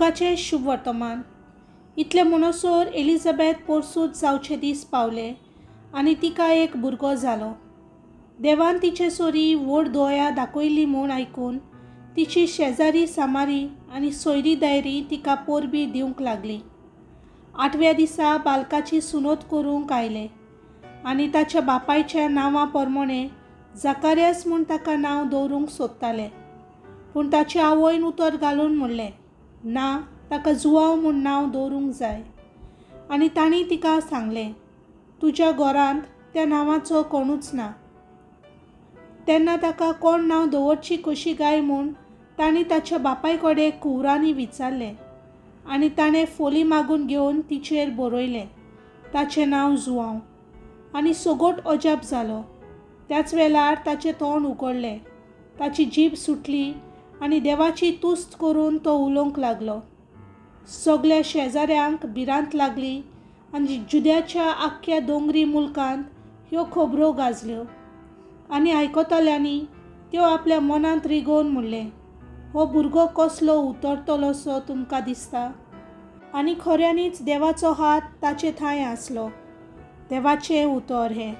लुकाचें शुभवर्तमान. इतलें म्हणसर एलिझाबेथ पोरसूद जावचे दीस पावले आनी तिका एक भुरगो जालो. देवान तिचे सरी व्हड दया दाखयली म्हूण आयकून तिची शेजारी सामारी आनी सोयरी दायरी तिका परबी दिवंक लागली. आठव्या दिसा बालकाची सुनत करूंक आयले आनी ताच्या बापायच्या नांवा प्रमाणे जाकारियास म्हूण ताका नांव दवरूंक सोदताले. पूण ताची आवयन उतर घालून म्हणलें, ना, ताका जुआंव म्हूण नांव दवरूंक जाय. आनी तांणी तिका सांगलें, तुज्या घरांत त्या नांवाचो कोणूच ना. तेन्ना ताका कोण नांव दवरची कशी काय म्हूण तांणी ताच्या बापाय कडेन कुवरांनी विचारलें आनी ताणें फोली मागून घेवन तिचेर बरयलें, ताचें नांव जुआंव. आनी सगोट अजाप जालो. त्याच वेळार ताचें तोंड उगडलें, ताची जीब सुटली आनी देवाची तुस्त करून तो उलोवंक लागलो. सगल्या शेजाऱ्यांक भिरांत लागली आनी जुद्याच्या आख्ख्या दोंगरी मुलकांत ह्यो खबरो गाजल्यो. आनी आयकतल्यांनी त्यो आपल्या मनांत रिगोवन म्हणलें, हो भुरगो कसलो उतरतलोसो तुमकां दिसता? आनी खऱ्यांनीच देवाचो हात ताचे थांय आसलो. देवाचें उतर हें.